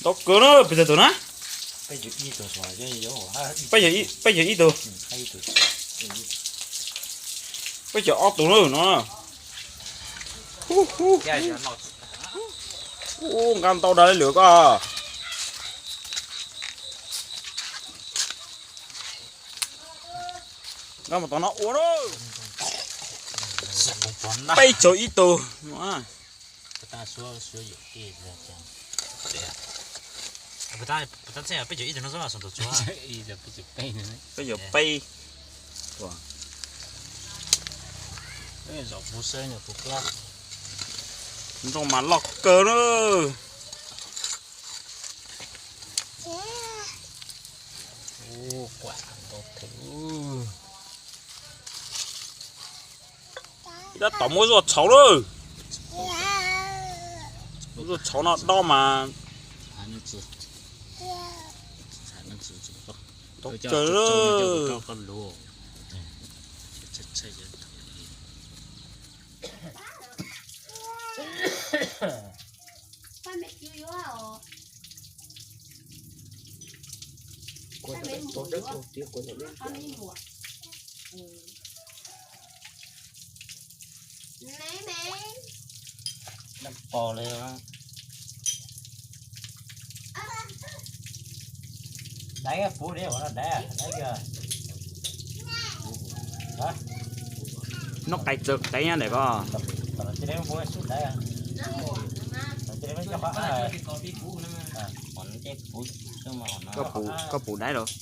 Tau kawg na, pes tsawg tus na? Peb caug ib tug. Peb caug ib tug. Peb caug ob tug na no. Ub, nqa ntau dag li lawm koj. Nqa mus tom no ua na. Peb caug ib tug. Peb caug peb. Nroj mas loj kawg na. Tab tom muab zuaj tshauv lawm. Zuaj tshauv no dob mas. Tau kawg lawm. Pos li. Daiv puv deb ua daiv, daiv kawg. Noj qais txawv qev nyob ntawm ko. Koj puv daiv los?